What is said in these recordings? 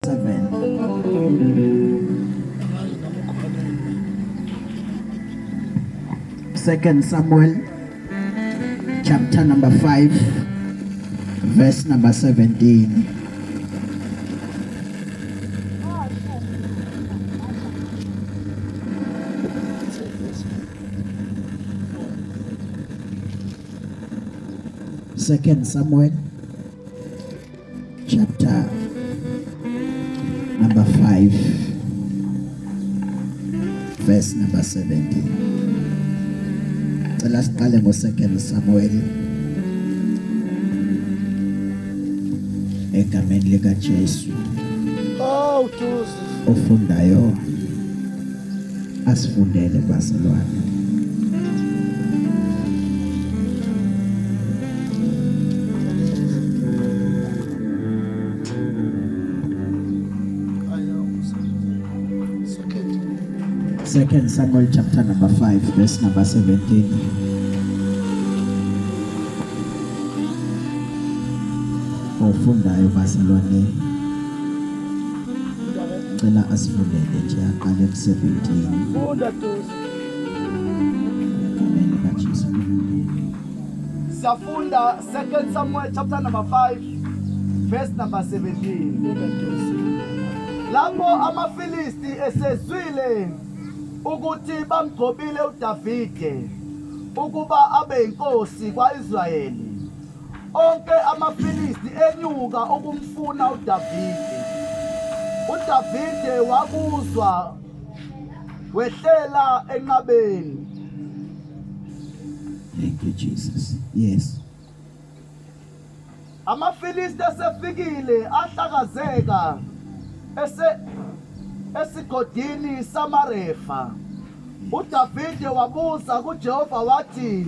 7. Second Samuel chapter number 5 verse number 17. Second Samuel chapter number 5 verse number 17. Cela siqale ngo Second Samuel egameni lika Jesu. Oh Jesus. Ofundayo asifundele bazalwane. Second Samuel chapter number 5 verse number 17. Ofundayo bazalwane cela asifundele nje aqale ku 17. Funda Duze. Egameni likaJesu. Siyafunda 2 Samuel chapter number 5 verse number 17. Lapho amaFilisti esezwile ukuthi bamgcobile uDavide ukuba abe inkosi kwaIsrayeli, onke amaFilisti enyuka ukumfuna uDavide. uDavide wakuzwa wehlela enqabeni. Thank you Jesus. Yes. AmaFilisti esefikile ahlakazeka esigodini samaRefa. uDavide wabuza kuJehova wathi,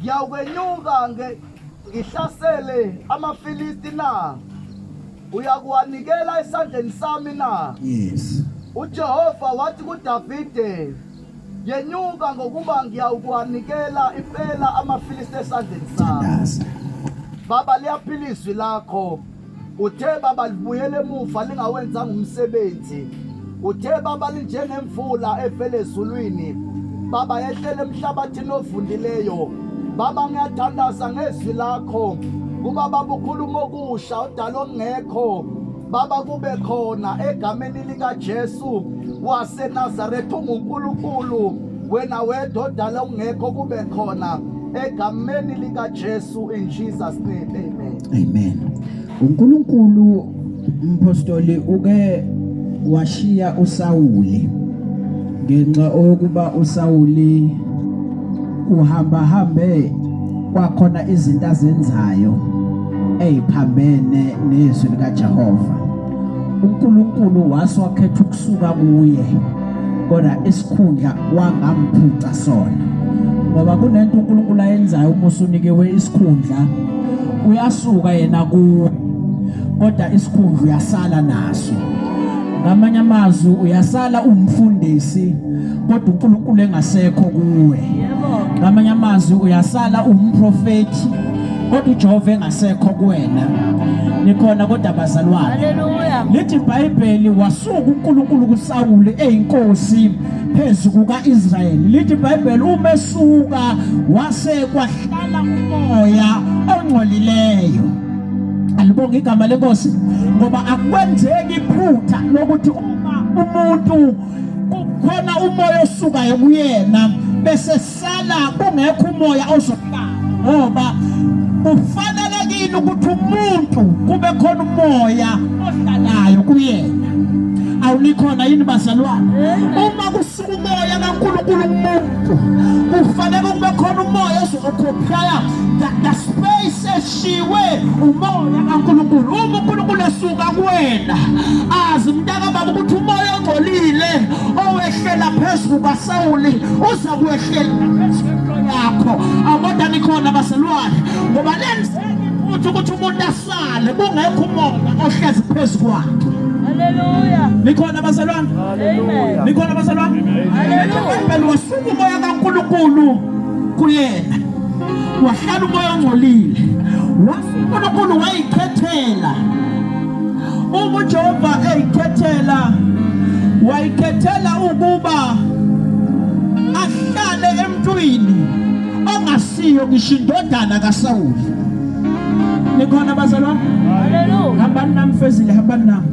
ngiyakwenyuka ngihlasele amaFilisti na? Uyakuwanikela esandleni sami na? Yes. uJehova wathi kuDavide, yenyuka ngokuba ngiyawukuwanikela impela amaFilisti esandleni sami. Baba, liyaphila izwi lakho. Uthe baba libuyele emuva lingawenzanga umsebenzi. Uthe baba linjengemvula evele ezulwini, baba yehlele emhlabathini ovundileyo. Baba ngiyathandaza ngezwi lakho kuba baba ukhuluma okusha udala okungekho. Baba kube khona egameni likaJesu waseNazaretha, unguNkulunkulu wena wedwa odala okungekho, kube khona egameni likaJesu, in Jesus name, amen. Amen. uNkulunkulu umpostoli uke washiya uSawuli ngenxa yokuba uSawuli uhamba hambe kwakhona izinto azenzayo eziphambene nezwi likaJehova. uNkulunkulu waswakhetha ukusuka kuye, kodwa isikhundla wangamphuca sona, ngoba kunento uNkulunkulu ayenzayo uma usunikiwe isikhundla, uyasuka yena kuwe kodwa isikhundla uyasala naso. Ngamanye amazwi uyasala umfundisi kodwa uNkulunkulu engasekho kuwe. Ngamanye amazwi uyasala umprofeti kodwa uJehova engasekho kuwena. Nikhona kodwa bazalwane? Haleluya. Lithi iBhayibheli wasuka uNkulunkulu kuSawuli eyinkosi phezu kukaIsrayeli. Lithi iBhayibheli uma esuka wase kwahlala umoya ongcolileyo. Alibonge igama lenkosi, ngoba akwenzeki iphutha lokuthi uma umuntu kukhona umoya osukayo kuyena bese sala kungekho umoya ozohlala, ngoba kufanelekile ukuthi umuntu kube khona umoya ohlalayo kuyena. Awunikhona yini bazalwane? Uma kusuka umoya kaNkulunkulu kumuntu kufanele kube khona umoya ozokhupha the space eshiwe umoya kaNkulunkulu. Uma uNkulunkulu esuka kuwena, azi mntaka baba ukuthi umoya ongcolile owehlela phezu kukaSawuli uza kuwehlela phezu kwempilo yakho. Awubona nikhona bazalwane? Ngoba lenzeka iphutha ukuthi umuntu asale kungekho umoya ohlezi phezu kwakhe. Haleluya. Nikhona bazalwane? Amen. Nikhona bazalwane? Haleluya. Wasuka umoya kaNkulunkulu kuyena, wahlala umoya ongcolile. Wase uNkulunkulu wayikhethela Uma uJehova eyikhethela, wayikhethela ukuba ahlale emntwini ongasiyo ngisho indodana kaSawuli. Nikhona bazalwane? Hallelujah. Hambani nami Fezile, hambani nami.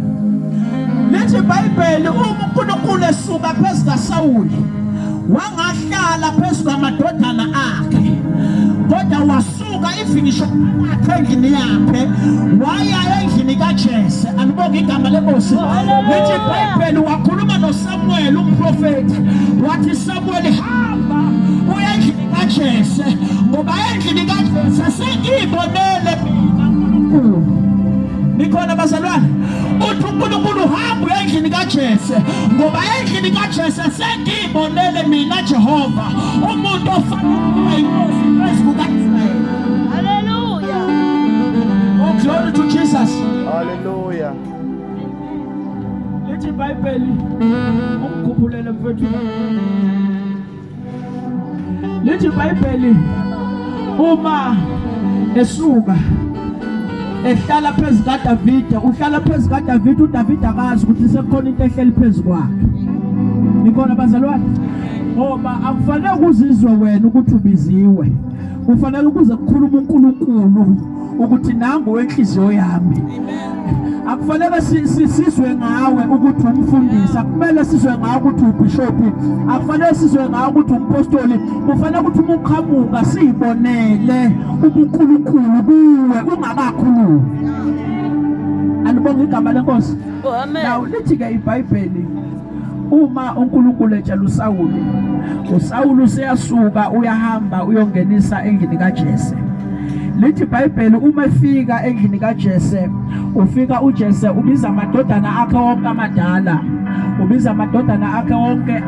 Lithi iBhayibheli uma uNkulunkulu esuka phezu kaSawuli, wangahlala phezu kwamadodana akhe, kodwa wasuka ifinisho phakathi endlini yakhe waya endlini kaJese. Anibonge igama lenkosi. Lithi iBhayibheli wakhuluma noSamuel umprofeti, wathi Samuel, hamba uye endlini kaJese, ngoba endlini kaJese sengiyibonele mina uNkulunkulu. Nikhona bazalwane? Uthi uNkulunkulu hamba uye endlini kaJese, ngoba endlini kaJese sengiyibonele mina Jehova umuntu ofanele inkosi phezu kukaIsrayeli. Hallelujah. Oh, glory to Jesus. Hallelujah. Lithi iBhayibheli ungikhuphulele mfethu. Lithi iBhayibheli uma esuka ehlala phezu kaDavide, uhlala phezu kaDavide, uDavide akazi ukuthi sekukhona into ehleli phezu kwakhe. Nikhona bazalwane? Ngoba akufanele ukuzizwe wena ukuthi ubiziwe, kufanele ukuze kukhuluma uNkulunkulu ukuthi nangu wenhliziyo yami. Akufanele sizwe ngawe ukuthi umfundisi, akumele sizwe ngawe ukuthi ubishophi, akufanele sizwe ngawe ukuthi umpostoli. Kufanele ukuthi uma uqhamuka siyibonele ubuNkulunkulu kuwe ungakakhulumi. Alibonge igama lenkosi. Oh, amen. Now lithi ke iBhayibheli uma uNkulunkulu etshela uSawuli, uSawuli useyasuka uyahamba uyongenisa endlini kaJese. Lithi iBhayibheli uma efika endlini kaJese, ufika uJese ubiza amadodana akhe wonke amadala, ubiza amadodana akhe wonke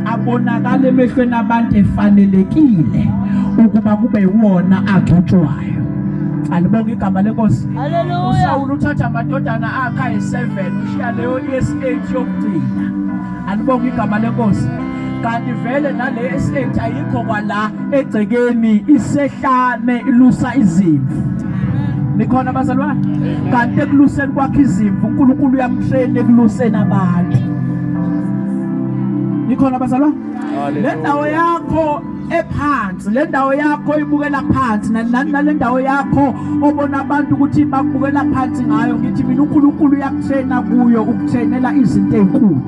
abonakala emehlweni abantu efanelekile ukuba kube yiwona agcotshwayo. Alibonge igama lenkosi. Hallelujah. uSawuli uthatha amadodana akhe ayi-7, ushiya leyo S8 yokugcina. Alibonge igama lenkosi. Kanti vele nale S8 ayikho kwala egcekeni, isehlane ilusa izimvu. Nikhona bazalwane? Kanti ekuluseni kwakhe izimvu uNkulunkulu uyamtrain ekuluseni abantu. Nikhona bazalwane? Le ndawo yakho ephansi, le ndawo yakho ibukela phansi, nale ndawo yakho obona abantu ukuthi bakubukela phansi ngayo, ngithi mina uNkulunkulu uyakutraina kuyo, ukutrainela izinto ezinkulu.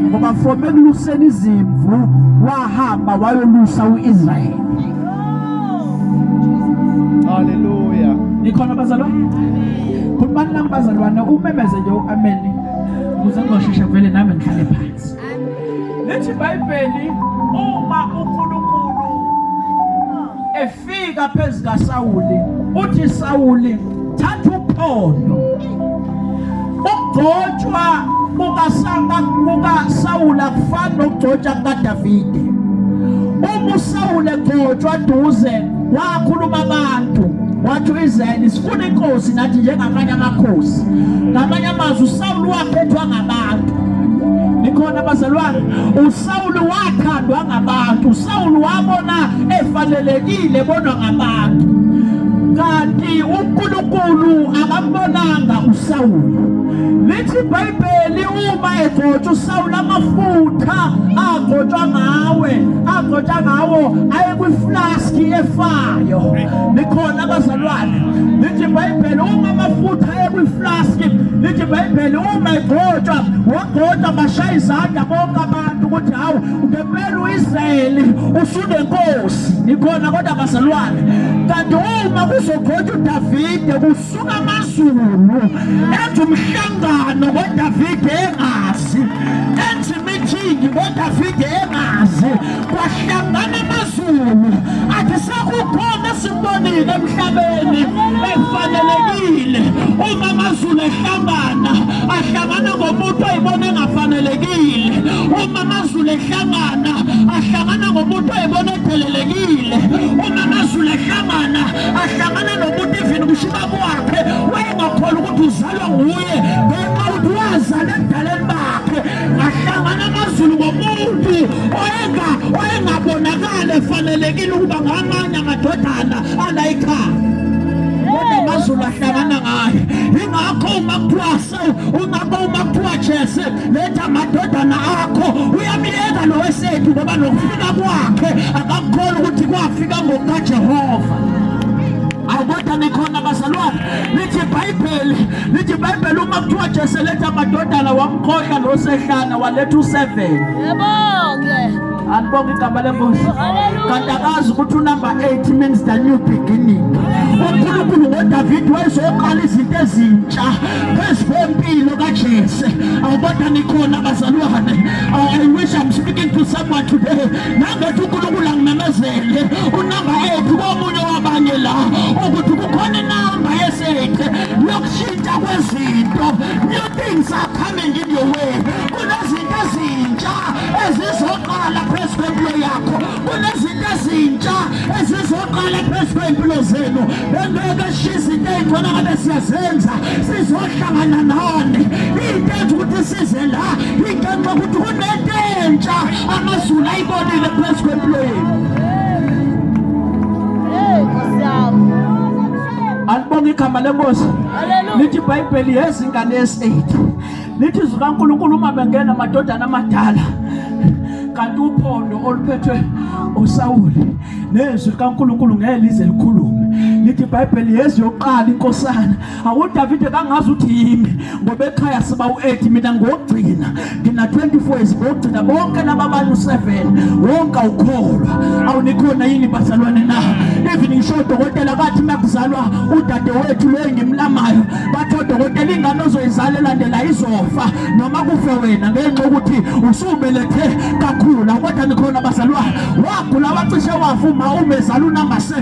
Ngoba from ekuluseni izimvu wahamba wayolusa uIsrael. Hallelujah. Nikhona bazalwane? Khulumani nami bazalwane, umemeze nje uamen ukuze ngizoshesha vele nami ngihlale phansi. Lithi iBhayibheli uma uNkulunkulu efika phezu kaSawuli, uthi Sawuli thatha uphondo. Ukugcotshwa kukaSawuli akufani nokugcotshwa kukaDavide. Uma uSawuli egcotshwa duze wakhuluma abantu, wathi uIsrayeli sifuna inkosi nathi njengamanye amakhosi. Ngamanye amazwi uSawuli wakhethwa ngabantu. Nikhona bazalwane? uSawuli wathandwa ngabantu, uSawuli wabona efanelekile bonwa ngabantu, kanti uNkulunkulu akambonanga uSawuli. Lithi iBhayibheli uma egcotshwa uSawuli amafutha agcotshwa ngawe, agcotshwa ngawo ayekwiflaski efayo. Nikhona abazalwane? Lithi iBhayibheli uma amafutha ayekwiflaski, lithi iBhayibheli uma egcotshwa wagcotshwa bashaya izandla bonke abantu ukuthi hawu ngempela uIsrayeli usunenkosi. Nikhona kodwa bazalwane? Kanti uma kuzogcotshwa uDavide kusuka amazulu enza umhlangano ngoDavide engazi, enza meeting ngoDavide engazi, kwahlangana amazulu athi sekukhona esimbonile emhlabeni efanelekile. Uma amazulu ehlangana ahlangana ngomuntu oyibona engafanelekile. Uma amazulu ehlangana ahlangana ngomuntu oyibona edelelekile. Uma amazulu ehlangana ahlangana nomuntu even kusho ubaba wakhe wayengakholwa ukuthi uzalwa nguye ngenxa yokuthi wazala ebudaleni bakhe. Ahlangana amazulu ngomuntu oyengabonakala efanelekile ukuba ngamanye amadodana ala ekhaya, kodwa amazulu ahlangana ngaye. Ingakho uma kuthiwa Uma kuthiwa Jese letha amadodana akho, uyamyeka lo wesethu ngoba nokufika kwakhe akakukholwa ukuthi kwafika ngokukaJehova. Awukodwa nikhona bazalwane. Lithi iBhayibheli uma kuthiwa Jese letha amadodana, wamkhohlwa lo sehlana waletha u7. Yebo-ke. Alibonge igama lenkosi. Kanti akazi ukuthi unumber 8 means the new beginning. uNkulunkulu ngoDavid wayezoqala izinto ezintsha phezu kwempilo kaJese. Awukodwa nikhona bazalwane. I wish I'm speaking to someone today. Nangathi uNkulunkulu angimemezele unumber 8 komunye wabanye la ukuthi kukhona inamba yesethe yokushintsha kwezinto. New things are coming in your way. Kunezinto ezintsha ezizoqala phezu kwempilo yakho. Kunezinto ezintsha ezizoqala phezu kwempilo zenu. Bengeke sishiye izinto ey'ngcono ngabe siyazenza, sizohlangana nani. Into enza ukuthi size la, into enza ukuthi kunento entsha amazulu ayibonile phezu kwempilo yenu. Alibonge igama lenkosi. Lithi iBhayibheli yezingane esi-8. Lithi izwi kaNkulunkulu uma bengena amadodana amadala, kanti uphondo oluphethwe uSawuli nezwi likaNkulunkulu ngeke lize likhulume. Lithi iBhayibheli yezi yokuqala inkosana. AwuDavide kangazi ukuthi yimi ngoba ekhaya siba u8, mina ngokugcina ngina 24 years ngokugcina bonke laba bantu 7 wonke awukholwa. Awunikhona yini bazalwane na? Even ngisho udokotela kathi makuzalwa udadewethu lo engimlamayo, bathi odokotela ingane ozoyizala elandela izofa noma kufe wena ngenxa yokuthi usubelethe kakhulu. Kodwa nikhona bazalwane, wagula wacishe wafa uma umezala unumber 7,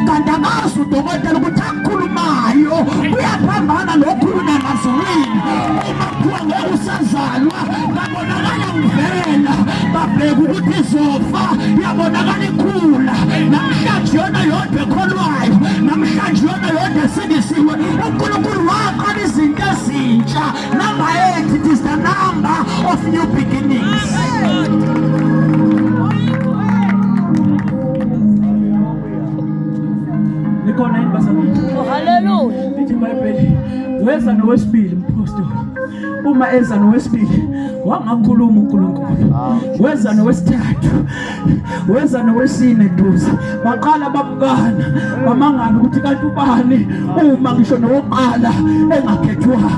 kanti akazi udokotela ukuthi akukhulumayo kuyaphambana nokhuluma ngazulwini. Uma kuthiwa ngeke usazalwa babonakala ngivela, babheka ukuthi izofa, yabonakala ikhula. Namhlanje yona yodwa ekholwayo, namhlanje yona yodwa esindisiwe. uNkulunkulu waqala izinto ezintsha. Number 8, it is the number of new beginnings. Nikhona yini bazalwane? Oh, hallelujah. Lithi iBhayibheli weza nowesibili mpostoli. Uma eza nowesibili wangakhuluma uNkulunkulu. Weza nowesithathu, weza nowesine duze. Baqala babukana bamangala ukuthi kanti ubani uma ngisho nowokuqala engakhethwanga.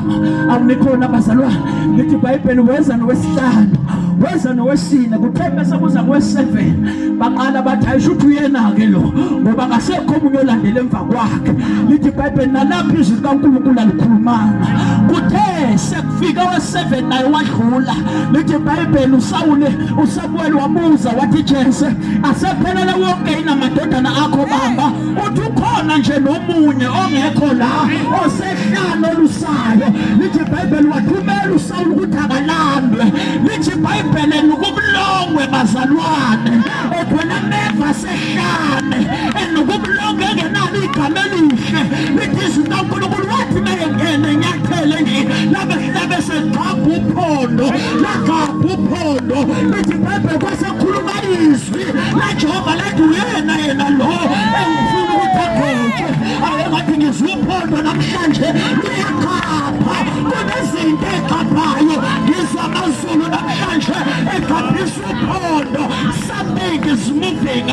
Awunikhona bazalwane. Lithi iBhayibheli weza nowesihlanu, weza nowesine, kuthe bese kuza kowe-7 baqala bathi ayisho ukuthi uyena-ke lo ngoba kasekho omunye olandela emva kwakhe. Lithi iBhayibheli nalapho izwi likaNkulunkulu alikhulumanga. Kuthe sekufika owe-7 naye wadlula. Lithi iBhayibheli uSawule uSamuel wabuza wathi Jese asephelele wonke yini amadodana akho baba? Uthi ukhona nje nomunye ongekho la osehlano olusayo. Lithi iBhayibheli wathumela uSawule ukuthi akalandwe. Lithi iBhayibheli enukubulongwe bazalwane, ekhona ameva sehlane enukubulongwe engenalo igama elihle. Lithi izwi likaNkulunkulu wathi mayengena enyathele nje labe segxabha uphondo, lagxabha uphondo. Lithi iBhayibheli kwasekhuluma izwi laJehova lathi uyena yena lo engifuna ukuthi agxotshwe. Ake ngathi ngizwe uphondo namhlanje luyakhapha. Kunezinto ey'khaphayo, ngizwa amazulu namhlanje egxabhisa uphondo. Something is moving,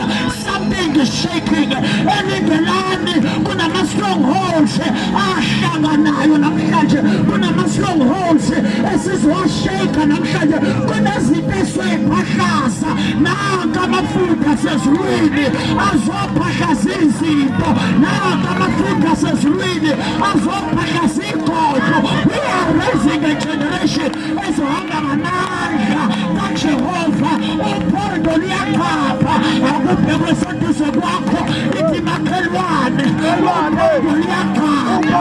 something is shaking. Elindelani kunama-strongholds ahlanganayo namhlanje, kunama-strongholds esizowashake namhlanje, kunezinto esizoyiphahlaza. Nanka amafutha asezulwini azophahlaza izinto, nanka amafutha asezulwini azophahlaza igodlo. We are raising a generation ezohamba ngamandla kaJehova. Uphondo luyakhapha, akubhekwe soduze kwakho, ithi makhelwane, uphondo luyakhapha,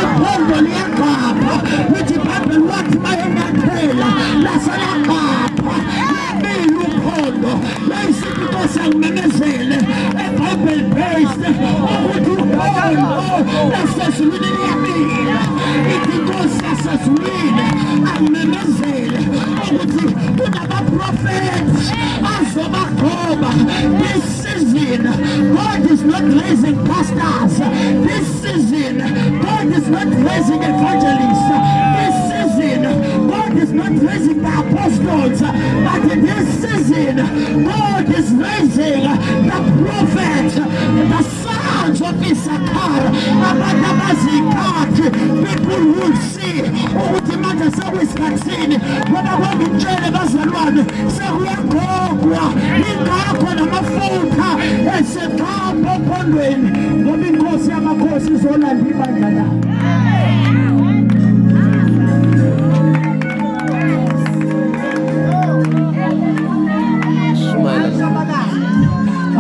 uphondo luyakhapha. Lithi iBhayibheli wathi mayenyathela laselakhapha, labila uphondo. Layisithi inkosi angimemezele eBhayibheli based ukuthi uphondo lasezulwini liyabila. Ithi inkosi yasezulwini angimemezele ukuthi kunabaprofethi azobagcoba. This season God is not raising pastors. This season God is not raising evangelists. This was raising the apostles, but in this season, God is raising the prophets, the sons of Issachar. Abantu abazikhathi, people will see ukuthi manje sekuyisikhathini, ngoba kwangitshele bazalwane, sekuyagogwa, ingakho namafutha eseqhapha ophondweni, ngoba inkosi yamakhosi izolanda ibandla layo.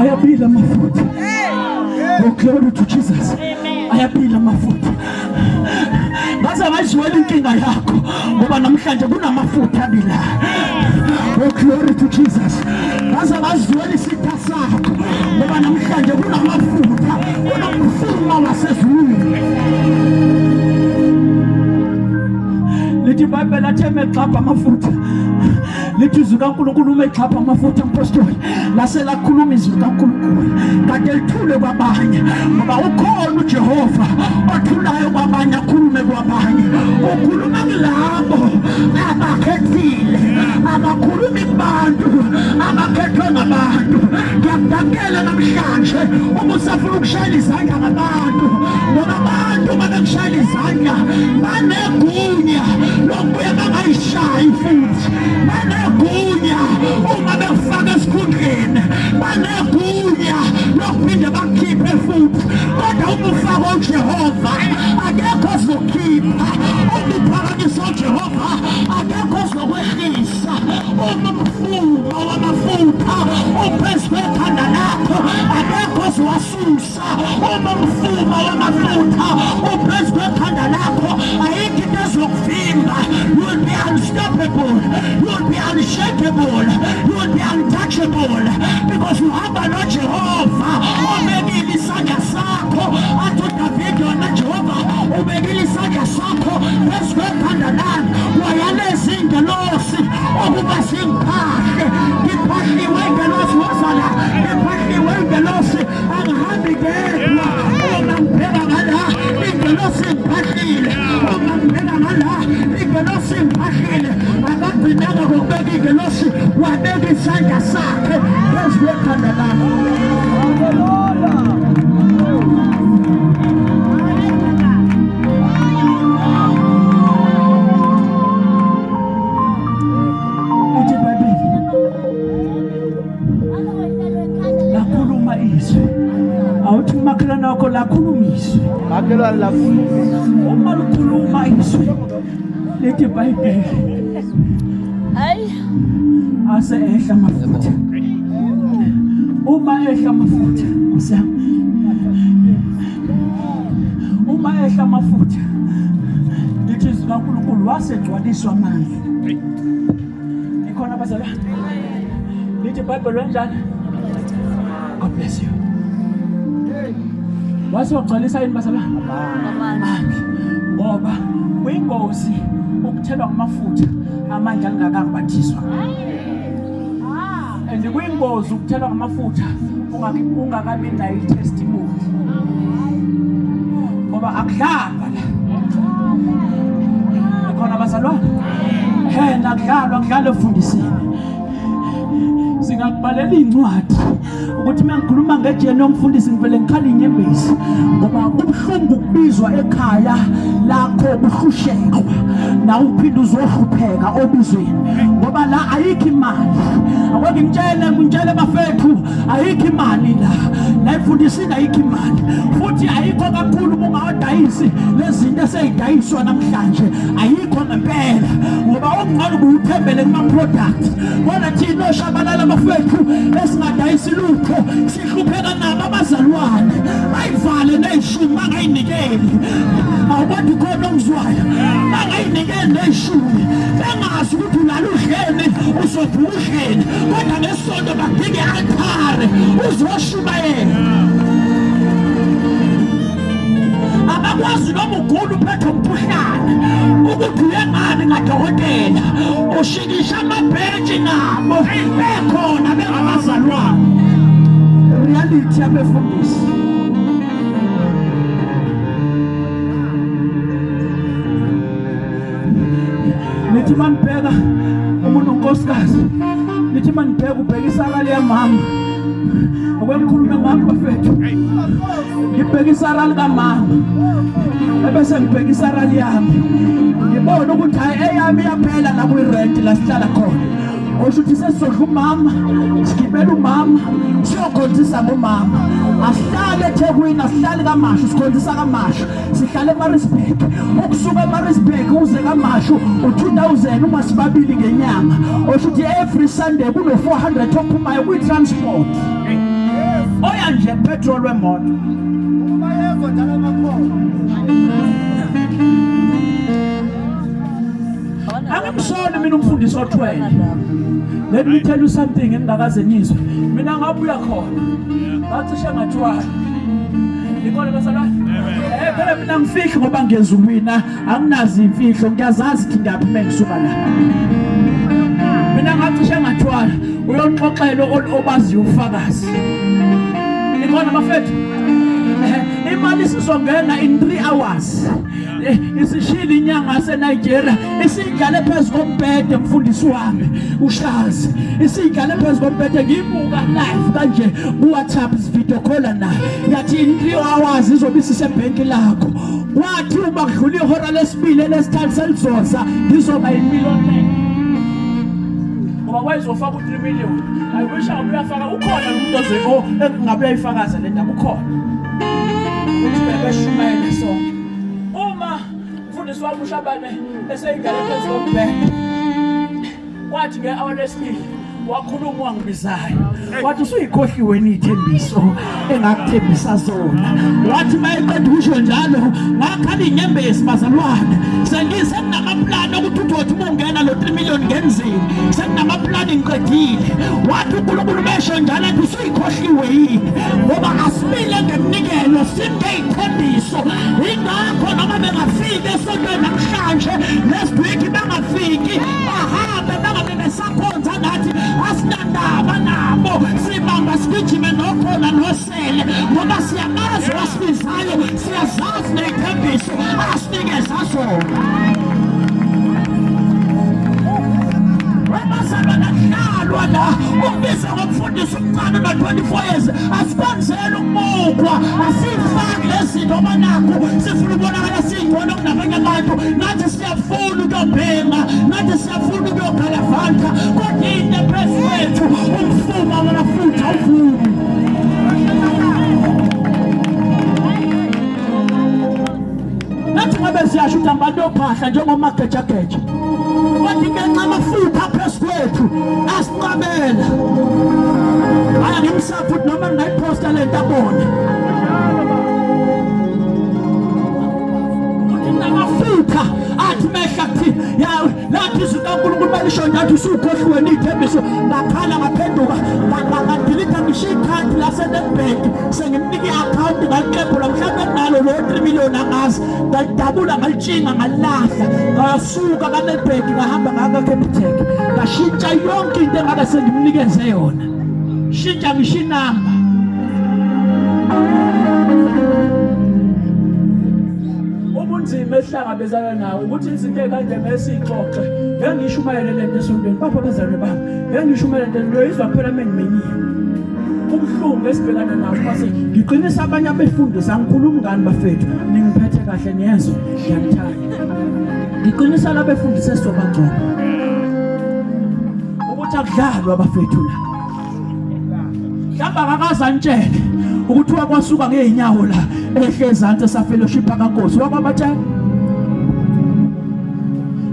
Ayabila amafutha. Oh, glory to Jesus. Ayabila amafutha. Ngaze ngayizwela inkinga yakho, ngoba namhlanje kunamafutha abilayo. Oh, glory to Jesus. Ngaze ngazwela isitha sakho, ngoba namhlanje kunamafutha, kunomfuma wasezulwini. Lithi iBhayibheli athe mexapha amafutha, lithi izwi kaNkulunkulu uma exapha amafutha mpostoli, lase lakhuluma izwi kaNkulunkulu kade lithule kwabanye, ngoba ukhona uJehova othulayo kwabanye, akhulume kwabanye. Ukhuluma kulabo abakhethile, abakhulumi kubantu abakhethwe ngabantu. Ngiyakudakela namhlanje uma usafuna ukushayela izandla ngabantu, ngoba abantu uma bekushayela izandla banegunya lokubuye bangayishayi futhi, banegunya uma bekufaka esikhundleni, banegunya lokuphinde bakukhiphe futhi. Kodwa uma ufaka uJehova akekho ozokhipha, uma uphakamisa uJehova akekho ozokwehlisa. Uma umfumo wamafutha uphezu kwekhanda lakho akekho ozowasusa. Uma umfumo wamafutha uphezu kwekhanda lakho ayikho into ezokuvimba. You will be unstoppable, you will be unshakable, you will be untouchable, because uhamba noJehova obekile isandla sakho. Athi uDavide wena Jehova ubekile isandla sakho phezu kwekhanda lami, wayaleza ingelosi ukuba singiphahle. Ngiphahliwe ingelosi, wozala, ngiphahliwe ingelosi, angihambi ngedwa. Uma ngibheka ngala ingelosi ngiphahlile, uma ngibheka ngala ingelosi ngiphahlile. Akagcinanga ngokubeka ingelosi, wabeka isandla sakhe phezu kwekhanda lami. Ithi iBhayibheli lakhuluma izwi. Awuthi umakhelwane wakho lakhuluma izwi. Makhelwane lakhuluma. Uma likhuluma izwi lithi iBhayibheli, Hayi. ase ehla amafutha. Uma ehla amafutha, Nkosi yami, uma ehla amafutha, lithi izwi kaNkulunkulu wasegcwaliswa amandla. Ikhona bazalwane? Lithi iBhayibheli wenjani? God bless you. Wase wagcwalisa yini bazalwane? Amandla. Ngoba kuyingozi ukuthelwa ngamafutha amandla angakambathiswa. And kuyingozi ukuthelwa ngamafutha ungakabi nayo i-testimony, ngoba akudlalwa la. Ikhona bazalwane? He, akudlalwa, akudlalwa efundisini. Singakubhalela incwadi ukuthi uma ngikhuluma ngejeni yomfundisi ngivele ngikhala inyembezi, ngoba kubuhlungu ukubizwa ekhaya lakho kuhlushekwa nawe uphinde uzohlupheka obizweni, ngoba la ayikho imali. Ake ngitshele bafethu, ayikho imali la, la efundisini ayikho imali, futhi ayikho kakhulu uma ungawadayisi lezi zinto eseyidayiswa namhlanje, ayikho ngempela, ngoba okungcono ubuthembele kuma-product. Kodwa thina oshabalala bafethu esingadayisi lutho, sihlupheka nabo abazalwane, bayivale neyishumi bangayinikeli. Awukodwa ukhona ongizwayo, bangayinikeli neyishumi, bengazi ukuthi ulala udleni uzovuka udleni, kodwa ngesonto badinga i-altare uzoshumayela. Abakwazi noma ugula uphethe umkhuhlane ukuthi uye ngani ngadokotela, ushikisha amabhentshi nabo bekhona bengabazalwane. Reality yabefundisi. Nithi manibheka umuntu unkosikazi, nithi manibheka ubheka isarali yamama. Ake ngikhulume ngami bafethu, ngibheka isarali kamama ebese ngibheka isarali yami, ngibona ukuthi hayi eyami iyaphela la kwi-rent la sihlala khona. Osho ukuthi sesizodla umama, sigibela umama, siyokhonzisa ngomama. Asihlale eThekwini, asihlali kaMashu, sikhonzisa kaMashu, sihlale eMaritzburg. Ukusuka eMaritzburg uze kaMashu u-2000 uma sibabili ngenyanga. Osho ukuthi every Sunday kuno-400 ophumayo kwi-transport oya nje petrol wemoto. Angimsoli mina umfundisi othwele. Let me tell you something engingakaze nizwe. Mina ngabuya khona, ngacishe ngathwala. Nikhona bazalwane? Phela mina ngifihli ngoba ngezulwini anginazi imfihlo, ngiyazazi ukuthi ngiyaphi uma ngisuka la. Mina ngacishe ngathwala, uyonixoxela obaziyo ubufakazi. Nikhona bafethu? Imali isizongena in 3 hours. Isishilo inyanga yaseNigeria, isiyidlale phezu kombhede mfundisi wami ushazi, isiyidlale phezu kombhede. Ngiyibuka live kanje ku-WhatsApp, video call naye, yathi in 3 hours izobe isisebhenki lakho. Kwathi uma kudlula ihora lesibili elesithathu selizoza, ngizoba yimillionaire ngoba wayezofaka u-3 million. I wish ngabe uyafaka, ukhona umuntu oze engabe uyayifakaza le ndaba, ukhona ukuthi bebeshumayele sonke. Uma mfundisi wami uShabane eseyingane phezu kombhede, kwathi nge-hour lesibili wakhuluma wangibizayo, wathi usuyikhohliwe iy'thembiso engakuthembisa zona. Wathi uma eqeda ukusho njalo, ngakhala iy'nyembezi bazalwane. Sekunamaplani okuthi uthi uma ungena lo 3 million ngenzini, sekunamaplani ngiqedile. Wathi uNkulunkulu mesho njalo athi usuyikhohliwe yini, ngoba asimile ngeminikelo, singey'thembiso. Ingakho noma bengafiki esontweni namhlanje, next week bangafiki, bahambe bangabe besakhonza nathi, asinandaba nabo. Sibamba sigijime nokhona nosele, ngoba siyamazi wasibizayo, siyazazi ney'thembiso asinikeza zona. Webazalwane, akudlalwa la. Ukubiza ngomfundisi umncane una-24 years, asikwenzeli ukubukwa, asiyifaki lezi zinto abanakho. Sifuna ukubonakala siyingcono kunabanye abantu. Nathi siyafuna ukuyobhema, nathi siyafuna ukuyogalavanta, kodwa into ephezu kwethu umfuma wamafutha uvumi. Nathi ngabe siyasho ukuthi abantu yophahla njengomagejageja, kodwa ngenxa amafutha phezu kwethu asinqabela. Hhayi, angimsaphi ukuthi noma ngingayiphosta le nto abone ukuthi namafutha athi mehla kuthi ya lathi izwi kaNkulunkulu malisho nje usukhohliwe niy'thembiso. Ngakhala ngaphenduka, ngadelete ngisho ikhadi laseNedbank, sengimnika i-akhawunti, ngaliqebhula mhlawumbe kunalo lo 3 million, angazi, ngalidabula ngalitshinga ngalilahla. Ngasuka kaNedbank ngahamba ngaka-Capitec, ngashintsha yonke into engabe sengimnikeze yona, shintsha ngisho inamba. Ubunzima esihlangabezana nawo ukuthi izinto ey'kanje mesiyixoxe, ngeke ngishumayele le nto esontweni bapho abazalwane bami, ngeke ngishumayele le nto ngiyoyizwa kuphela uma ngimenyiwe. Ubuhlungu esibhekana nawo mase ngiqinisa abanye abefundisi, angikhulumi ngani bafethu, ningiphethe kahle niyezwa, ngiyanithanda. Ngiqinisa labefundisi esizobagcoba ukuthi akudlalwa abafethu la. Mhlawumbe akakaze antshele ukuthi wakwasuka ngey'nyawo la ehle ezansi esafellowship akaNkosi, wakwabatshela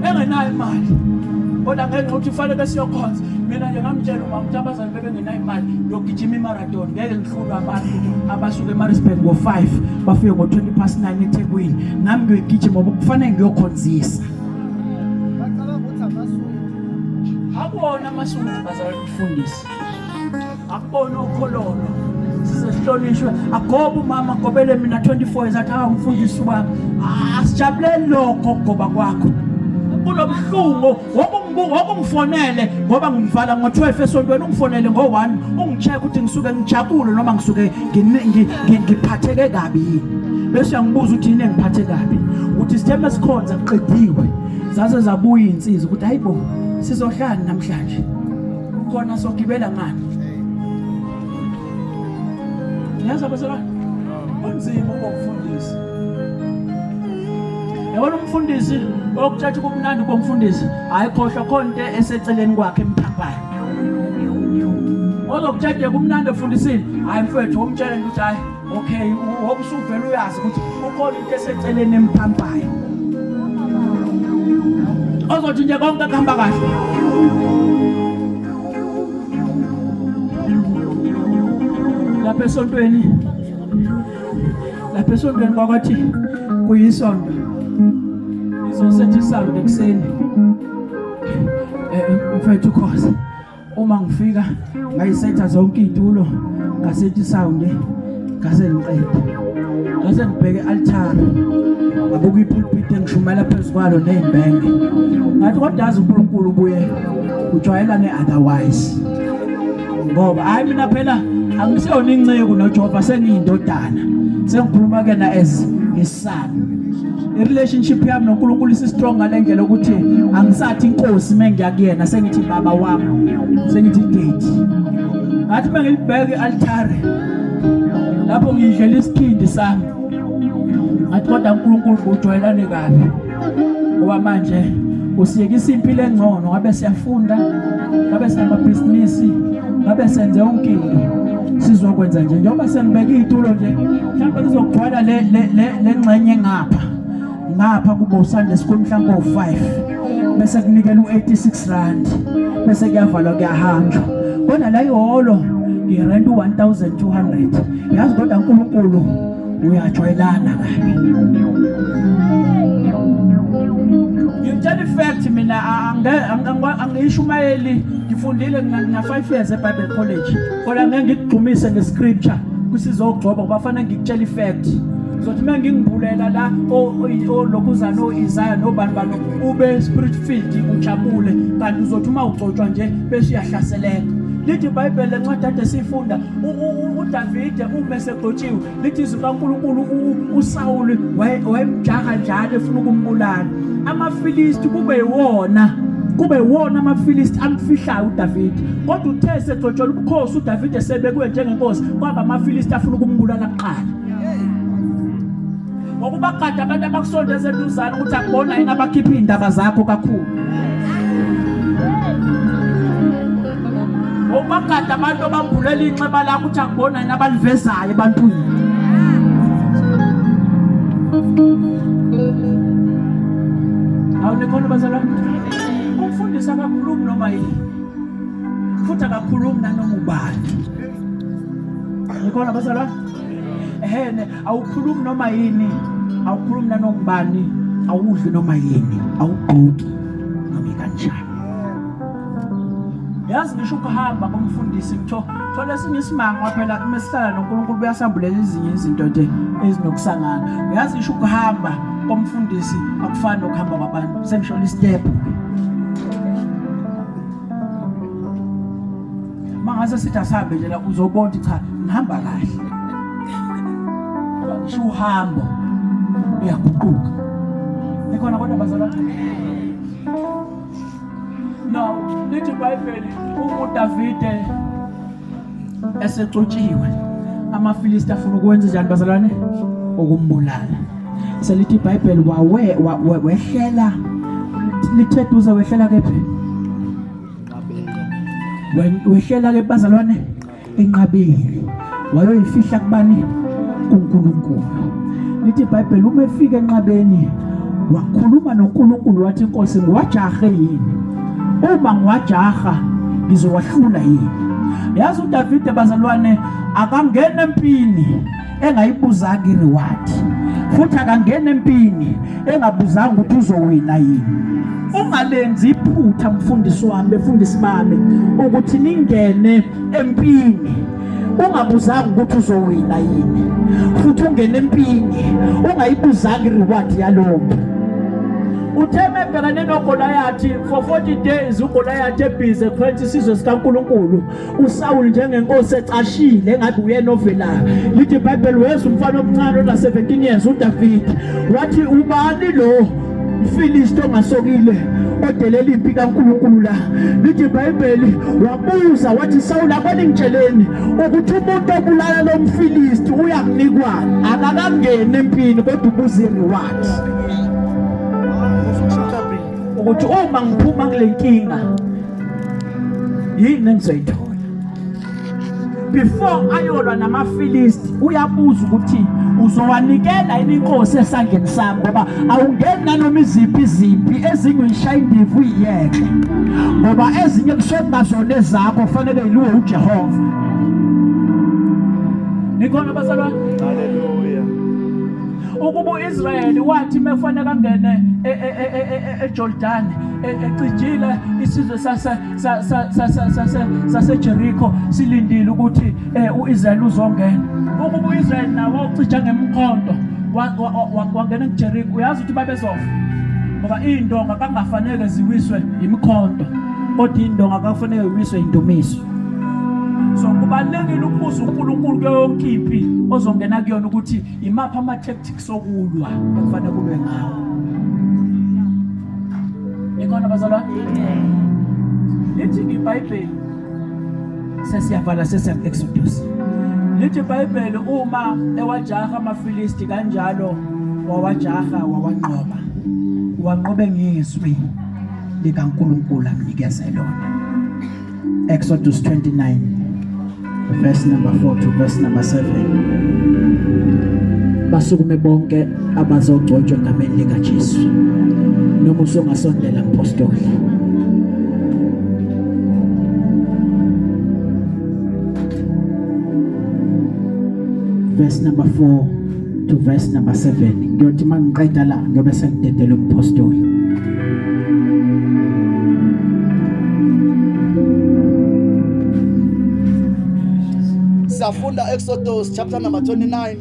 engenayo imali, kodwa ngenxa ukuthi kufanele siyokhonza. Mina nje ngamtshela umama ukuthi abazali bebengenayo imali, ngiyogijima imarathon, ngeke ngihlulwe abantu abasuka eMaritzburg ngo-5 bafike ngo-20 past 9 eThekwini. Nami ngiyoyigijima ngoba kufanele ngiyokhonzisa. Akuwona amasuku bazalwane umfundisi, akubona okhololo size sihlonishwe, agobe umama agobele mina 24 years, athi ah umfundisi wami. Asijabuleli lokho ukugoba kwakho, kunobuhlungu wokungifonele ngoba ngimvala ngo-12 esontweni, ungifonele ngo-1 ungi-check ukuthi ngisuke ngijabule noma ngisuke ngiphatheke kabi yini, bese uyangibuza ukuthi yini engiphathe kabi, ukuthi sithembe sikhonza kuqediwe. Zaze zabuya insizwa ukuthi hayibo sizohlala namhlanje. Khona sogibela ngani? Niyazwa bazalwane? Kunzima ukuba umfundisi. Yabona umfundisi okuthatha kumnandi komfundisi, hayi khohlwa khona into eseceleni kwakhe emphampayo. Ozokutshela kumnandi efundisini, hayi mfethu umtshele ukuthi hayi okay, ngoba usuvele uyazi ukuthi ukhona into eseceleni emphampayo. Ozothi nje konke kuhamba kahle. Lapha esontweni lapha esontweni kwakwathi kuyisonto ngizosetha isound ekuseni mfethu khosi uma ngifika ngayisetha zonke iy'tulo ngasetha isound ngase ngiqede ngase ngibheke i-altare ngabuka ipulpit engishumela phezu kwalo ney'mbenge ngathi kodwa azi uNkulunkulu ubuye ujwayelane otherwise ngoba hayi mina phela angiseyona inceku noJehova sengiyindodana sengikhuluma kuyena as his son. I-relationship yami noNkulunkulu isi-strong ngale ndlela ukuthi angisathi inkosi mengiya kuyena, sengithi baba wami, sengithi daddy. Ngathi uma ngilibheka i-altare lapho ngidlela isikhindi sami, ngathi kodwa uNkulunkulu ujwayelane kabi ngoba manje usiyekisa impilo engcono, ngabe siyafunda, ngabe sinamabhizinisi, ngabe senze yonke into sizokwenza nje njengoba sengibeke iy'tulo nje mhlawumbe kuzogcwala le le le le ngxenye ngapha ngapha kube uSunday school mhlawumbe u-5 bese kunikela u-86 rand bese kuyavalwa kuyahanjwa. Kodwa la ihholo ngirent u-1200 yazi, kodwa uNkulunkulu uyajwayelana kabi. Ngitshela ifact mina, angiyishumayeli, ngifundile ngina 5 years eBible College, kodwa ngeke ngikugxumise ngescripture kusizogcoba ngoba fanele ngikutshela ifact. Zothi uma ngingimbulela la olokhuzana o-Isaya nobani bani ube spirit filled ujabule, kanti uzothi uma ugcotshwa nje bese uyahlaseleka. Lithi iBhayibheli lencwadi ade siyifunda, uDavide uma esegcotshiwe, lithi izwi kaNkulunkulu uSawuli wayemjaha njalo efuna ukumbulala. AmaFilisti kube yiwona kube yiwona amaFilisti amfihlayo uDavide, kodwa uthe esegcotshelwa ubukhosi uDavide esebekwe njengenkosi, kwaba amaFilisti afuna ukumbulala kuqala. Ngokuba kade abantu abakusondeza eduzane ukuthi akubona yini abakhipha iy'ndaba zakho kakhulu. Ngokuba kade abantu abambulela inxeba lakho ukuthi akubona yini abalivezayo ebantwini. Awu nikhona bazalwane? Umfundisi akakhulumi noma yini, futhi akakhulumi nanoma ubani. Nikhona bazalwane? Ehene, awukhulumi noma yini, awukhulumi nanoma ubani, awudli noma yini, awugqoki noma kanjani. Yazi ngisho ukuhamba komfundisi kutho thola esinye isimanga phela uma sihlala noNkulunkulu uyasambulela ezinye izinto nje ezinokusangana. Uyazi ngisho ukuhamba komfundisi akufani nokuhamba kwabantu, sengisho istep. Mangase sithi asihambe nje la uzobona ukuthi cha ngihamba kahle. Ngoba ngisho uhambo uyaguquka. Nikhona kodwa bazalwane? Now, lithi iBhayibheli uDavide esexotshiwe amaFilisti afuna ukwenza njani bazalwane? Ukumbulala. Selithi iBhayibheli wawe wehlela lithe duze wehlela kephi? Wehlela ke bazalwane enqabeni, wayoyifihla kubani? KuNkulunkulu. Lithi iBhayibheli uma efika enqabeni wakhuluma noNkulunkulu wathi, Nkosi ngiwajahe yini? Uma ngiwajaha ngizowahlula yini? Yazi uDavide bazalwane akangena empini engayibuzanga ireward, futhi akangena empini engabuzanga ukuthi uzowina yini. Ungalenzi iphutha mfundisi wami, befundisi bami, ukuthi ningene empini ungabuzanga ukuthi uzowina yini, futhi ungene empini ungayibuzanga ireward yalowo. Uthe mebhekane noGoliathi for 40 days, uGoliathi ebhizi ekhwenza isizwe sikaNkulunkulu, uSawuli njengenkosi ecashile engabe uyena ovelayo. Lithi iBhayibheli weza umfana omncane ona 17 years uDavid, wathi ubani lo Mfilisti ongasokile odelela impi kaNkulunkulu la. Lithi iBhayibheli wabuza wathi Sawula akoningitsheleni ukuthi umuntu obulala lo mfilisti uyakunikwa akakangeni empini kodwa ubuza i-reward. Ukuthi uma ngiphuma kule nkinga yini engizoyithola? Before ayolwa namaFilisti uyabuza ukuthi uzowanikela yini inkosi esandleni sami ngoba awungeni nanoma iziphi izimpi ezinye uyishaya indivu uyiyeke ngoba ezinye kusuke kungazona ezakho kufanele yiluwe uJehova. Nikhona bazalwane? Hallelujah. Ukuba uIsrayeli wathi mekufanele angene eJordan ecijile isizwe sase saseJeriko silindile ukuthi eh, uIsrael uzongena. Ukuba uIsrael nawo wawucija ngemkhonto wangena kuJeriko, uyazi ukuthi babezofa ngoba iy'ndonga kangafanele ziwiswe imikhonto kodwa iy'ndonga kakufanele ziwiswe indumiso. So kubalulekile ukubuza uNkulunkulu kuyo yonke impi ozongena kuyona ukuthi imaphi ama-tactics okulwa ekufanele kulwe ngawo. Nikhona bazalwane? Lithi iBhayibheli sesiyavala sesiya Exodus. Lithi iBhayibheli uma ewajaha amaFilisti kanjalo wawajaha wawanqoba. Wanqobe ngezwi likaNkulunkulu amnikeze lona. Exodus 29 verse number 4 to verse number 7. Basukume bonke abazogcotshwa egameni likaJesu. Noma usungasondela mpostoli. Verse number 4 to verse number 7. Ngiyothi mangiqeda la ngiyobe sengidedela umpostoli. Siyafunda Exodus chapter number 29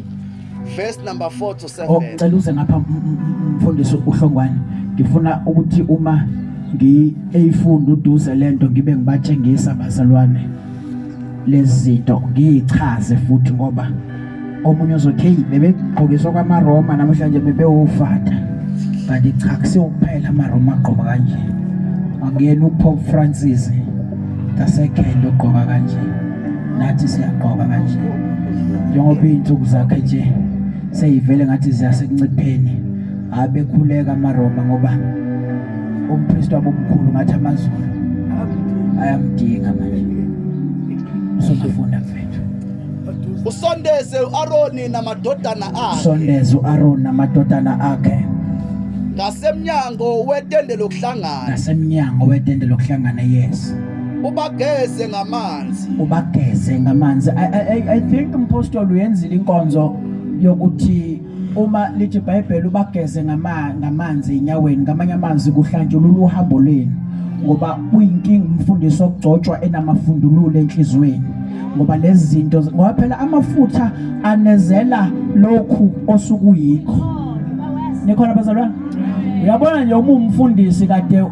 verse number 4 to 7. Oh, cela uze ngapha mfundisi uHlongwane. Ngifuna ukuthi uma ngiyifunda uduze lento ngibe ngibatshengisa bazalwane lezi zinto ngiyichaze futhi ngoba omunye uzothi hey bebegqokiswa kwamaRoma namhlanje bebewofata kanti cha kusiwo kuphela amaRoma agqoka kanje akuyena uPope Francis the second ogqoka kanje nathi siyagqoka kanje njengoba iy'nsuku zakhe nje seyivele ngathi ziyasekuncipheni abekhuleka amaRoma ngoba umpristi wabo omkhulu ngathi amazulu ayamdinga manje usungafunda mfethu Usondeze uAroni namadodana akhe. Sondeze uAroni namadodana akhe. Ngasemnyango wetende lokuhlangana. Ngasemnyango wetende lokuhlangana yes. Ubageze ngamanzi. Ubageze ngamanzi. I think umpostoli uyenzile inkonzo yokuthi uma lithi iBhayibheli ubageze ngamanzi enyaweni ngamanye amanzi kuhlanjulula uhambo lwenu ngoba kuyinkinga umfundisi okugcotshwa enamafundululo enhliziyweni ngoba lezi zinto ngoba phela amafutha anezela lokhu osukuyikho nikhona bazalwane uyabona nje uma umfundisi kade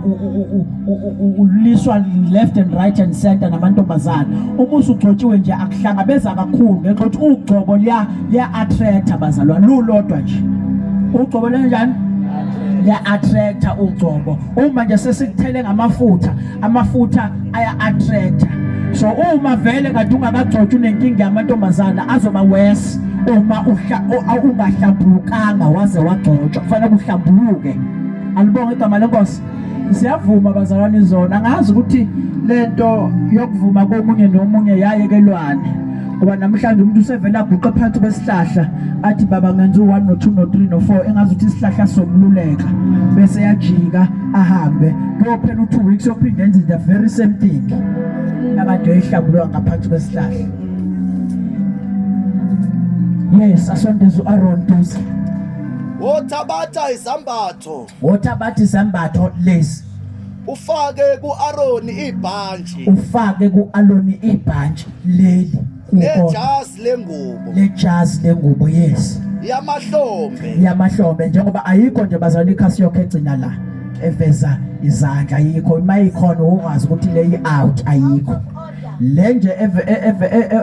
uliswa left and right and center namantombazana uma usugcotshiwe nje akuhlangabeza kakhulu ngenxa yokuthi ugcobo liya liya attracta bazalwane lulodwa nje ugcobo lenjani liya attracta ugcobo uma nje sesikuthele ngamafutha amafutha aya attracta so uma vele kade ungakagcotshwa unenkinga yamantombazana azoba worse uma ungahlambulukanga waze wagcotshwa kufanele kuhlambuluke alibonge igama lenkosi siyavuma bazalwane izona angazi ukuthi lento yokuvuma komunye nomunye yayekelwane ngoba namhlanje umuntu usevele aguqe phansi kwesihlahla athi baba ngenza u-1 no-2 no-3 no-4 engazi ukuthi isihlahla somluleka bese yajika ahambe kuyophela u-2 weeks yophinde enze the very same thing akade eyihlambuluka ngaphansi kwesihlahla yes asondeze u-aron duze Wothabatha izambatho. Wothabatha izambatho lezi. Ufake ku-Aroni ibhantshi. Ufake ku-Aroni ibhantshi leli. Nejazi lengubo. Lejazi lengubo yes. Yamahlombe. Yamahlombe njengoba ayikho nje bazalwane ikhasi yokho egcina la eveza izandla ayikho uma ikhona ungazi ukuthi le out ayikho. Le nje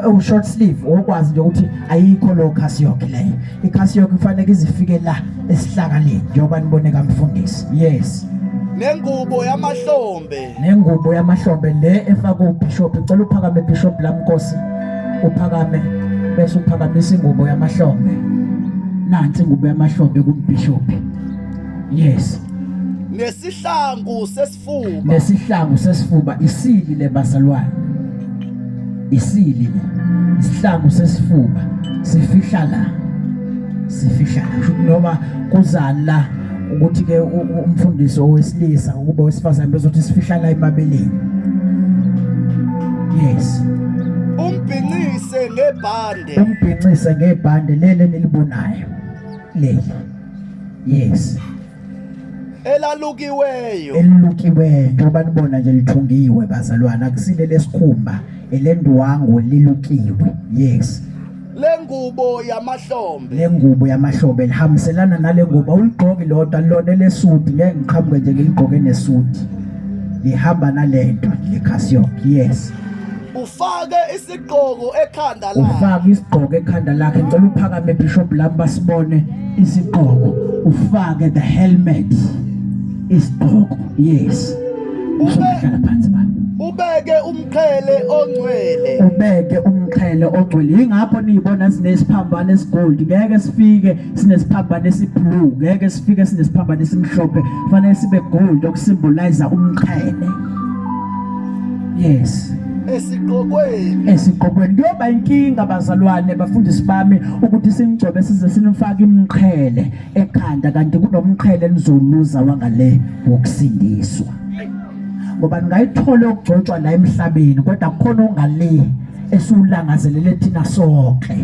ewu short sleeve okwazi nje ukuthi ayikho lo khasiyoke leyo. Ikhasiyoke kufanele izifike la esihlakaleni njengoba nibone kamfundisi. Yes. Nengubo yamahlombe. Nengubo yamahlombe le efakwe uBishop. Ngicela uphakame Bishop la Nkosi. Uphakame bese uphakamisa ingubo yamahlombe. Nansi ingubo yamahlombe kumbishop. Yes. Nesihlangu sesifuba. Nesihlangu sesifuba isili le bazalwane. Isili le. Isihlangu sesifuba sifihla la. Sifihla la. Noma kuzala ukuthi ke umfundisi owesilisa ukuba wesifazane bezothi sifihla la emabeleni. Yes. Umbhincise ngebhande. Umbhincise ngebhande leli nilibonayo. Leli. Yes. Elalukiweyo. Elilukiweyo njengoba nibona nje lithungiwe bazalwane akusile lesikhumba elendwangu lilukiwe. Yes. Lengubo yamahlombe. Lengubo yamahlombe lihambiselana nalengubo uligqoki lodwa lona elesudi ngeke ngiqhamuke nje ngiligqoke nesudi. Lihamba nalento leCasio. Yes. Ufake isigqoko ekhanda lakhe. Ufake isigqoko ekhanda lakhe. Ngicela uphakame Bishop lami basibone isigqoko. Ufake the helmet. Isigqoko. Yes. Uhlala phansi baba. Ubeke umqhele ongcwele. Ubeke umqhele ongcwele. Yingakho niyibona sinesiphambano esigold. Ngeke sifike sinesiphambano esiblue. Ngeke sifike sinesiphambano esimhlophe. Fanele sibe gold okusymbolize umqhele. Yes. Esiqokweni. Esiqokweni kuyoba inkinga bazalwane bafundisi bami ukuthi singigcobe size sinifake imqhele ekhanda kanti kunomqhele enizoluza wangale wokusindiswa. Ngoba ningayithola ukugcotshwa la emhlabeni kodwa kukhona ongale esiwulangazelele thina sonke.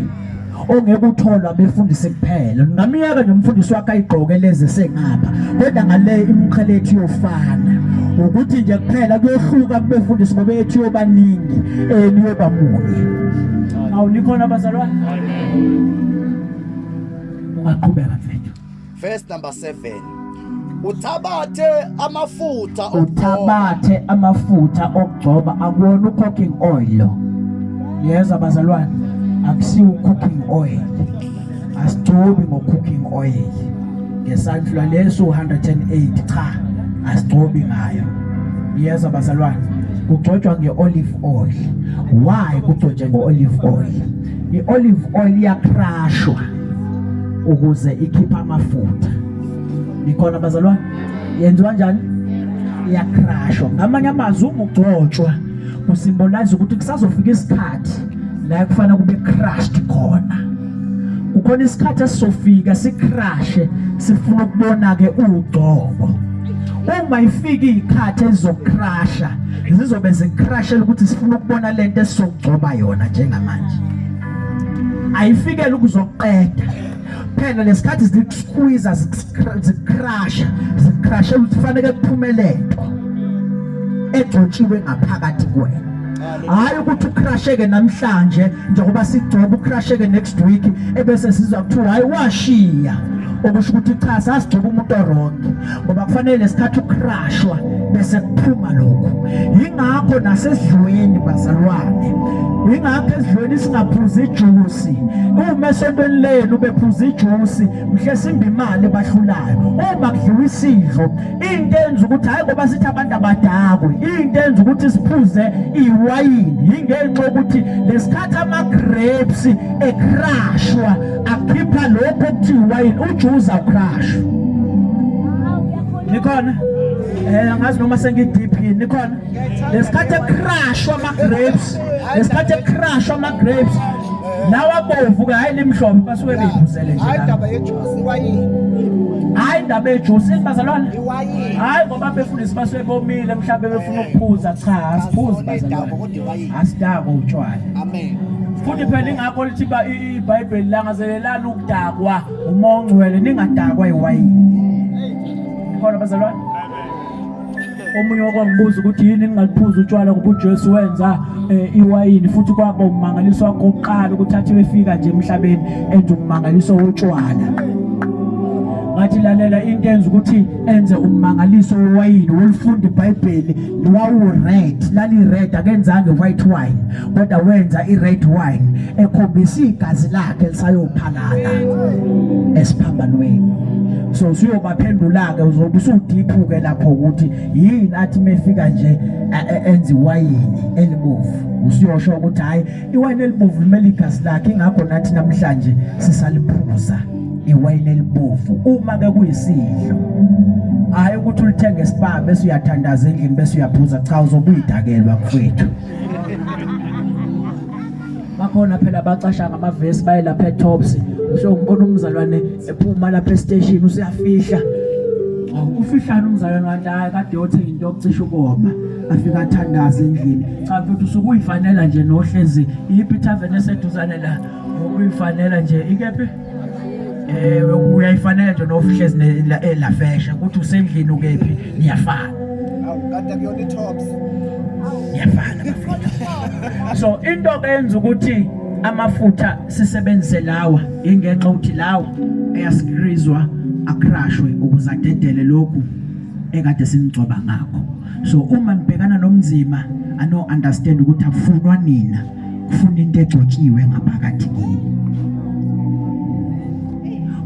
Ongeke utholwa abefundisi kuphela. Ngingamyeka nje umfundisi wakhe ayigqoke lezi sengapha kodwa ngale imiqhele yethu iyofana. Ukuthi nje kuphela kuyohluka kubefundisi ngoba yethu yobaningi eniyoba munye. Awu nikhona bazalwane? Ungaqhubeka mfethu. Verse number 7. Uthabathe amafutha uthabathe amafutha okugcoba akuwona ucooking oil lo. Yezwa bazalwane, akusiwo cooking oil. Asigcobi ngo cooking oil. Ngesunflower leso 108 cha asigcobi ngayo. Yezwa bazalwane, kugcotshwa ngeolive oil. Why kugcotshwe ngoolive oil? I-olive oil iyakrashwa ukuze ikhiphe amafutha. Nikhona bazalwane? Yenziwa kanjani? Iyakrashwa. Ngamanye amazwi uma ugcotshwa kusymbolize ukuthi kusazofika isikhathi la kufanele kube crushed khona. Kukhona isikhathi esizofika sicrashe sifuna ukubona ke ugcobo. Uma ifika izikhathi ezizocrasha zizobe zicrashela ukuthi sifuna ukubona lento esizogcoba yona njengamanje. Ayifikele ukuzoqeda. Phela lesikhathi zikusqueeze zikrasha zikrasha ukuthi kufanele kuphume lento egcotshiwe ngaphakathi kuwena. Hayi ukuthi ucrasheke namhlanje njengoba sigcoba ucrasheke next week ebese sizwa kuthiwa hayi washiya, okusho ukuthi cha sasigcoba umuntu wrong, ngoba kufanele lesikhathi ucrashwa bese kuphuma lokhu. Yingakho nasesidlweni bazalwane, yingakho esidlweni singaphuzi ijuice. Uma esontweni lenu bephuza ijuice mhle simba imali ebahlulayo. Uma kudliwa isidlo into enza ukuthi hayi ngoba sithi abantu abadakwe, into enza ukuthi siphuze iwayini yingenxa yokuthi lesikhathi ama-grapes ekrashwa akhipha lokho okuthiwa iwayini, ujuice awukrashwa. Nikhona? Angazi noma sengideep yini. Nikhona? Lesikhathi ekrashwa ama-grapes, lesikhathi ekrashwa ama-grapes lawa abovu ke hayi limhlophe basuke beyiphuzele nje. Hayi indaba yejuice iwayini. Hayi indaba yejuice ini bazalwane. Iwayini. Hayi ngoba befundisi basuke bomile mhlawumbe befuna ukuphuza, cha asiphuzi bazalwane. Asidakwa utshwala. Amen. Futhi phela ingakho lithi iBhayibheli langazelelani ukudakwa umoya ongcwele, ningadakwa iwayini. Khona bazalwane? Omunye wakwangibuza ukuthi yini ningaliphuza utshwala ngoba uJesu wenza iwayini, futhi kwaba ummangaliso wakokuqala ukuthi athi befika nje emhlabeni enza ummangaliso wotshwala. Ngathi lalela, into enza ukuthi enze ummangaliso wewayini, wolifunda iBhayibheli, wawu-red, lali-red, akenzanga i-white wine, kodwa wenza i-red wine ekhombisa igazi lakhe lisayophalala esiphambanweni. So usuyobaphendula-ke, uzobe usudiphu-ke lapho ukuthi yini athi mefika nje enze iwayini elibovu, usuyosho ukuthi hhayi, iwayini elibovu limele igazi lakhe. Ingakho nathi namhlanje sisaliphuza iwayini elibovu uma ke kuyisidlo. Hayi ukuthi ulithenge espa bese uyathandaza endlini bese uyaphuza, cha, uzobe uyidakelwa mfowethu. Bakhona phela abacasha ngamavesi, baye lapha eTops, usho ngibona umzalwane ephuma lapha estation usuyafihla. Ufihlana umzalwane wathi hayi, kade yothenga into yokucisha ukoma, afika athandaze endlini. Cha mfethu, usuke uyifanela nje nohlezi iphi tavern eseduzane la, uyifanela nje ikephi, uyayifanela nje nohlezi elafesha ukuthi usendlini ukephi, niyafana. Awu, kanti akuyona i-Tops. Niyafana bafethu. So into enza ukuthi amafutha sisebenzise lawa ingenxa ukuthi lawa ayasikrizwa, akrashwe ukuze adedele lokhu ekade sinigcoba ngakho. So uma nibhekana nomzima, ano understand ukuthi akufunwa nina, kufuna into egcotshiwe ngaphakathi kini.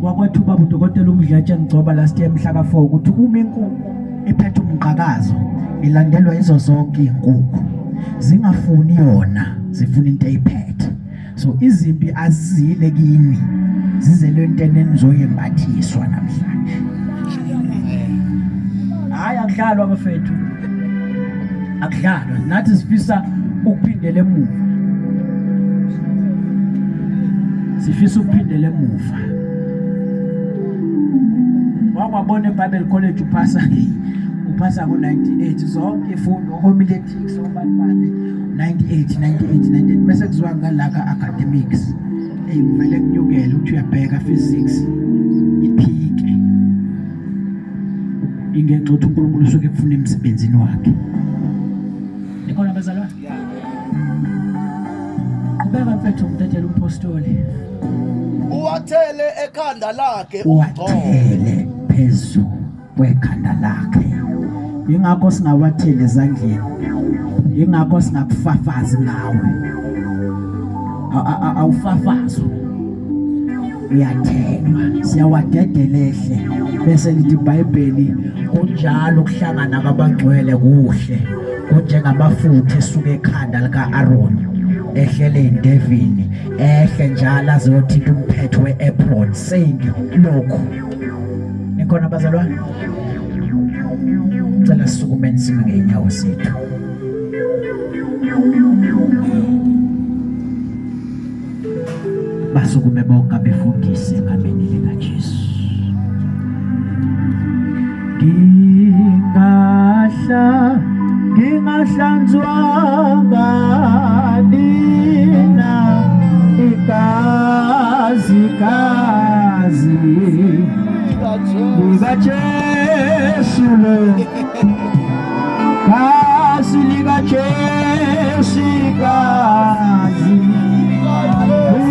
Wakwethu ubaba udokotela uMdletshe ngigcoba last year mhla ka-4 ukuthi uma inkukhu iphethe umqhakazo ilandelwa yizo zonke iy'nkukhu, zingafuni yona, zifuna into eyiphethe. So izimpi azizile kini, zizele into enizoyembathiswa namhlanje. Hayi, akudlalwa abafethu, akudlalwa. Nathi sifisa ukuphindela emuva, sifisa ukuphindela emuva. Wakwabona eBible College uphasa ngo-98 zonke ifundo, homiletics, obani bani, 98 98 98, bese kuziwa ngala ka-academics, eyi, kuvele kunyukele, uthi uyabheka physics iphike, ingenxa ukuthi uNkulunkulu usuke efuna emsebenzini wakhe. Nikhona bazalwane? Qhubeka mfethu, ngidedela umpostoli. Uwathele ekhanda lakhe ugcobo. Uwathele phezu kwekhanda lakhe. Ingakho singawatheli ezandleni, ingakho singakufafazi ngawe. Awufafazwa, uyathelwa, siyawadedela ehle, bese lithi iBhayibheli kunjalo ukuhlangana kwabangcwele kuhle, kunjengamafutha esuka ekhanda lika-Aaron ehlele endevini, ehle njalo azothinta umphetho we-apron, saying lokhu. Nikhona bazalwane? Cela sisukumeni, sime ngey'nyawo zethu. Basukume bonke abefundisi egameni likaJesu. Ngingahla ngingahlanzwanga nina, igazi gazi likaJesu lo, gazi likaJesu.